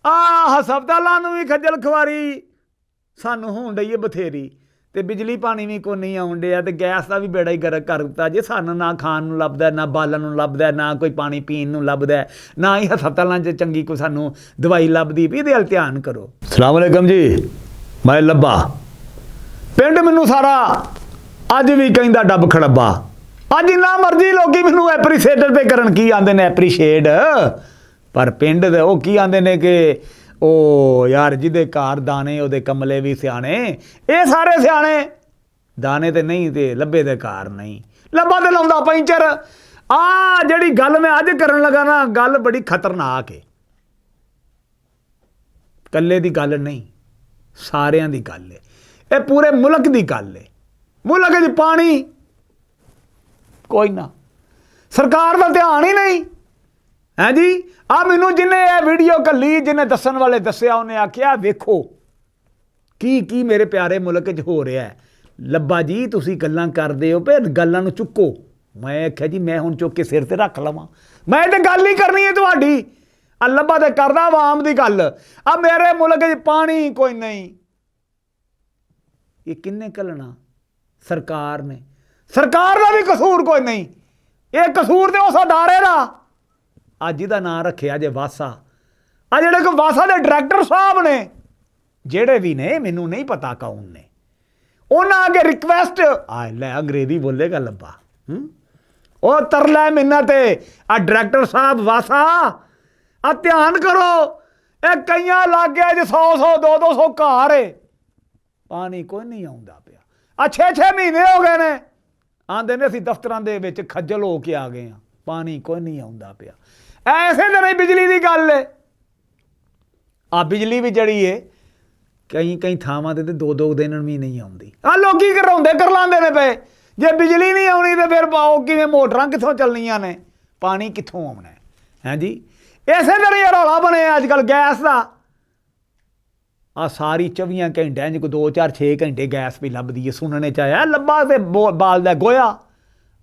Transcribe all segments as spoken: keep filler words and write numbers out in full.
آ ہسپتالاں نوں وی خجل خواری سانوں ہون ڈئی ہے بتھیری۔ تے بجلی پانی وی کوئی نہیں آون ڈیا، تے گیس دا وی بیڑا ہی گرک کر دتا جے۔ سانوں نہ کھان نوں لبدا ہے، نہ بالن نوں لبدا ہے، نہ کوئی پانی پین نوں لبدا ہے، نہ ہی ہسپتالاں 'چ چنگی کوئی سانوں دوائی لبدی پئی۔ تے ال دھیان کرو۔ السلام علیکم جی، میں لبا۔ پنڈ مینوں سارا اج وی کہندا ڈب کھڑبا۔ اج جنہ مرضی لوکی مینوں اپریشیٹ تے کرن، کی آندے نے اپریشیٹ، پر پنڈ دے او کی آندے نے کہ او یار، جدے کار دانے، او دے کملے وی سیانے۔ اے سارے سیانے، دانے تے نہیں تے لبے دے کار نہیں۔ لبا تے لاوندا پنچر۔ آ جڑی گل میں اج کرن لگا نا، گل بڑی خطرناک ہے۔ کلے دی گل نہیں، ساریاں دی گل ہے۔ اے پورے ملک دی گل ہے۔ ملک دی پانی کوئی نہ، سرکار دا دھیان ہی نہیں۔ ہیں جی؟ آ مینوں جن نے اے ویڈیو گھلی، جن نے دسن والے دسیا، انہیں آکھیا، "ویکھو کی کی میرے پیارے ملک 'چ ہو رہا ہے۔" لبا جی، تسی گلاں کردے ہو، پھر گلاں نوں چکو۔ میں آکھیا، "جی، میں ہن چک کے سر تے رکھ لواں، میں تے گل ہی کرنی ہے تہاڈی۔" آ لبا تے کردا عوام دی گل۔ آ میرے ملک 'چ پانی کوئی نہیں، یہ کنے کلنا؟ سرکار نے۔ سرکار دا بھی قصور کوئی نہیں، یہ قصور تے اس ادارے دا۔ اج دا ناں رکھیا جے واسا۔ آ جڑے کو واسا دے ڈائریکٹر صاحب نے، جڑے بھی نے، مینوں نہیں پتا کون نے، انہاں اگے ریکویسٹ، آ لے انگریزی بولے گا لبا۔ ہم؟ او ترلے منت ہے، آ ڈائریکٹر صاحب واسا، آ دھیان کرو، اے کئیاں علاقے 'چ سو سو، دو دو سو گھر ہے، پانی کوئی نہیں آوندا پیا۔ آ چھ چھ مہینے ہو گئے نے، آندے نے اسی دفتراں دے وچ کھجل ہو کے آ گئے ہاں، پانی کوئی نہیں آوندا پیا۔ ایسے تے نہیں بجلی دی گل ہے۔ آ بجلی بھی جڑی ہے، کئی کئی تھاواں تے تے دو دو دن بھی نہیں آوندی۔ آ لوکی کراوندے کرلاندے نے پے، جے بجلی نہیں آونی تے پھر او کیویں موٹراں کتھوں چلنیاں نے؟ پانی کتھوں آونا ہے؟ ہیں جی؟ ایسے طرح یہ رولا بنے اج کل گیس دا۔ آ ساری چویاں گھنٹے، جی کوئی دو چار چھ گھنٹے گیس بھی لبدی ہے، سننے چ آیا، لبا تے بو-، بال دا گویا۔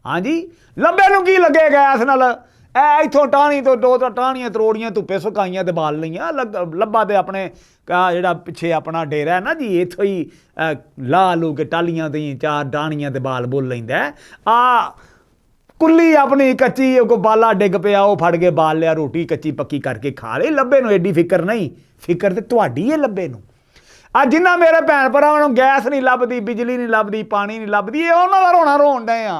ہاں جی، لبے نوں کی لگے گیس نال؟ اے ایتھوں ٹاہنی تو دو تو ٹاہنیاں تروڑیاں، دھپے سکائیاں تے بال لئیاں۔ لگ-، لبا تے اپنے کا جڑا پچھے اپنا ڈیرا ہے نا جی، ایتھوں ہی، اے، لا لو کے ٹالیاں تے چار ڈاہنیاں تے بال بول لیندا ہے۔ آ کلی اپنی کچی، او کو بالا ڈگ پیا، او پھڑ کے بال لیا، روٹی کچی پکی کر کے کھا لئی۔ لبے نوں ایڈی فکر نہیں، فکر تے تہاڈی ہے لبے نوں۔ آ جنہ میرے بھین بھراواں نوں گیس نہیں لبدی، بجلی نہیں لبدی، پانی نہیں لبدی، اے انہاں دا رونا رون ڈے آ۔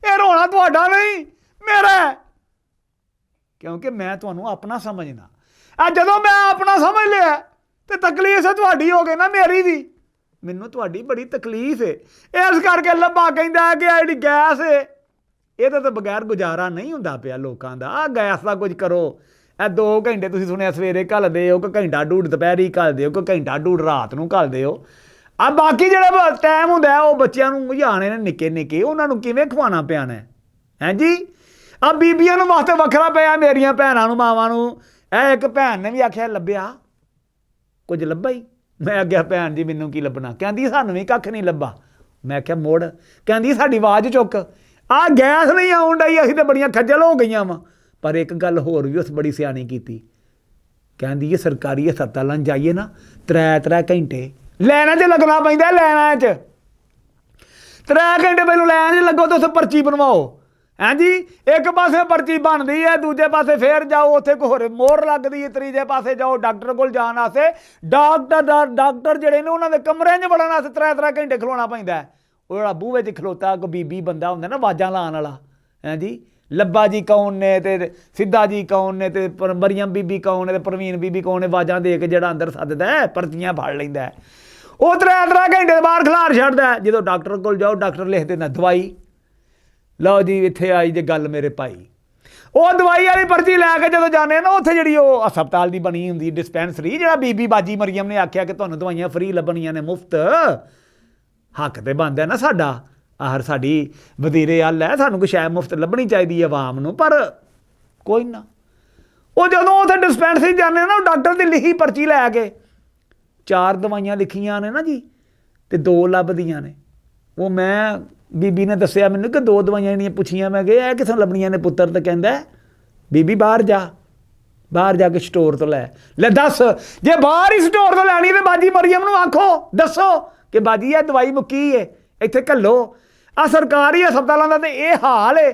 اے رونا تہاڈا نہیں، میرا ہے۔ کیونکہ میں تہانوں اپنا سمجھنا۔ آ جدوں میں اپنا سمجھ لیا تے تکلیف تے تہاڈی ہو گئی نا، میری وی۔ مینوں تہاڈی بڑی تکلیف ہے۔ اس کر کے لبا کہندا ہے کہ آ جڑی گیس ہے، اے تے بغیر گزارا نہیں ہوندا پیا لوکاں دا۔ آ گیس دا کچھ کرو۔ اے دو گھنٹے تسی سنیا سویرے گھل دے ہو، کوئی گھنٹہ ڈوڑ دوپہری گھل دے ہو، کوئی گھنٹہ ڈوڑ رات نوں گھل دے ہو۔ آ باقی جڑا ٹائم ہوندا ہے، او بچیاں نوں یانے نے نکے نکے، انہاں نوں کیویں کھوانا پیانا ہے؟ ہیں جی؟ آ بیبیاں نوں واسطے وکھرا پیا، میریاں بھیناں نوں، ماواں نوں۔ اے ایک بھین نے وی آکھیا، "لبیا، کچھ لبھا ہی؟" میں آکھیا، "بھین جی، مینوں کی لبھنا؟" کہندی، "سانوں وی ککھ نہیں لبھا۔" میں آکھیا، "مڑ؟" کہندی، "ساڈی آواز چک۔" آ گیس نہیں آون ڈئی، اسی تے بڑیاں کھجل ہو گئیاں واں۔ پر ایک گل ہور وی اس بڑی سیانی کیتی۔ کہندی، "یہ سرکاری ہسپتالاں 'چ جائیے نا، ترے ترے گھنٹے لائناں 'چ لگنا پیندا ہے، لائناں 'چ۔ ترے گھنٹے پہلوں لائن 'چ لگو تے اتھے پرچی بنواؤ۔" ہیں جی؟ ایک پاسے پرچی بنتی ہے، دوجے پاسے پھر جاؤ، اتھے کوئی ہور مور لگدی ہے، تریجے پاسے جاؤ، ڈاکٹر کول جان واسطے۔ ڈاکٹر دا، ڈاکٹر جڑے نے، انہاں دے کمرے 'چ وڑن واسطے ترے ترے گھنٹے کھلونا پیندا ہے۔ او جڑا بوہے 'چ کھلوتا، کوئی بی بی بندہ ہوندا نا، آوازاں لان والا، ہیں جی؟ لبا جی کون نے تے سدھا جی کون نے تے پر-، مریم بی بی کون نے تے پروین بی بی کون نے، آوازاں دے کے جڑا اندر سددا ہے، پرچیاں پھڑ لیندا ہے۔ او ترے ترے گھنٹے دے باہر کھلار چھڈدا ہے۔ جدوں ڈاکٹر کول جاؤ، ڈاکٹر لکھ دیندا دوائی، "لو جی، اتھے آئی جے گل میرے بھائی۔" او دوائی والی پرچی لے کے جدوں جانے نا، اتھے جڑی او ہسپتال دی بنی ہوندی ڈسپنسری، جڑا بی بی باجی مریم نے آکھیا کہ تہانوں دوائیاں فری لبھنیاں نے، مفت۔ حق تے بندا ہے نا ساڈا، آخر ساڈی وزیر اعلی ہے، سانوں کوئی شے مفت لبھنی چاہیدی ہے عوام نوں، پر کوئی نہ۔ او جدوں اتھے ڈسپنسری جانے نا، ڈاکٹر دی لکھی پرچی لے کے، چار دوائیاں لکھیاں نے نا جی، تے دو لبھدیاں نے۔ وہ میں، بی بی نے دسیا مینوں کہ دو دوائیاں جڑیاں پچھیاں، میں کہ، "اے کتھوں لبھنیاں نے پتر؟" تے کہندا ہے، "بی بی، باہر جا۔" باہر جا کے سٹور تو لے۔ لے دس، جے باہر ہی سٹور تو لینی تے باجی مریم نوں آکھو، دسو کہ باجی، یہ دوائی مکی ہے، اتھے گھلو۔ آ سرکاری ہسپتالاں دا تے اے حال ہے۔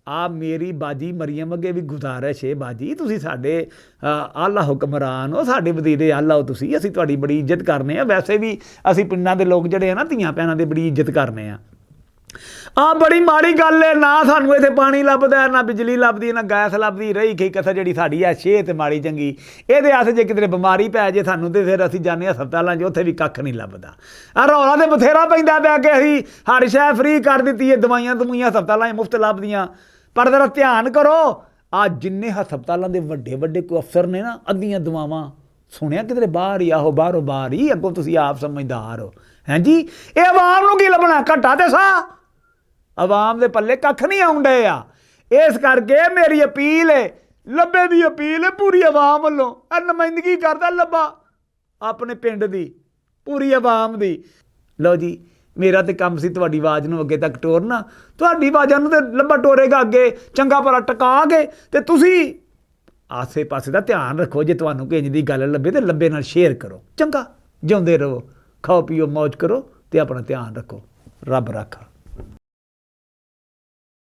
آ میری باجی مریم اگے بھی گزارش ہے، باجی، تسی ساڈے، آ، اعلیٰ حکمران ہو، ساڈے وزیر اعلیٰ ہو تسی، اسی تہاڈی بڑی عزت کرنے آ۔ ویسے بھی اسی پنڈاں دے لوگ جڑے ہیں نا، دھیاں بھیناں دے بڑی عزت کرنے آ۔ آ بڑی ماڑی گل ہے، نہ سانوں اتھے پانی لبدا ہے، نہ بجلی لبدی، نہ گیس لبدی، رہی گئی کسر جڑی ساڈی ہے صحت ماڑی چنگی۔ اے دے آسے جے کدھر بیماری پے جے سانوں تے پھر اسی جانے ہسپتالاں 'چ، اتھے بھی ککھ نہیں لبدا۔ آ رولا تے بتھیرا پیندا پیا کہ اسی ہر شے فری کر دتی ہے، دوائیاں دوائیاں ہسپتالاں 'چ مفت لبدیاں۔ پر ذرا دھیان کرو، آ جنہیں ہسپتالاں دے وڈے وڈے کوئی افسر نے نا، ادیاں دواواں سنیا کدھر باہر ہی، آہو باہروں باہر ہی، اگوں تسی آپ سمجھدار ہو۔ ہیں جی، اے عوام نوں کی لبنا؟ گھٹا تے سا عوام دے پلے ککھ نہیں آؤن ڈے آ۔ اس کر کے میری اپیل ہے، لبے دی اپیل ہے پوری عوام ولوں، اے نمائندگی کردا لبا اپنے پنڈ دی، پوری عوام دی۔ لو جی، میرا تے کم سی تہاڈی آواز نوں اگے تک ٹورنا۔ تہاڈی آوازاں نوں تے لبا ٹورے گا اگے، چنگا بھلا ٹکا کے۔ تے تسی آسے پاسے دا دھیان رکھو، جے تہانوں کوئی انج دی گل لبے تے لبے نال شیئر کرو۔ چنگا، جیوندے رہو، کھاؤ پیو، موج کرو، تے اپنا دھیان رکھو۔ رب رکھا۔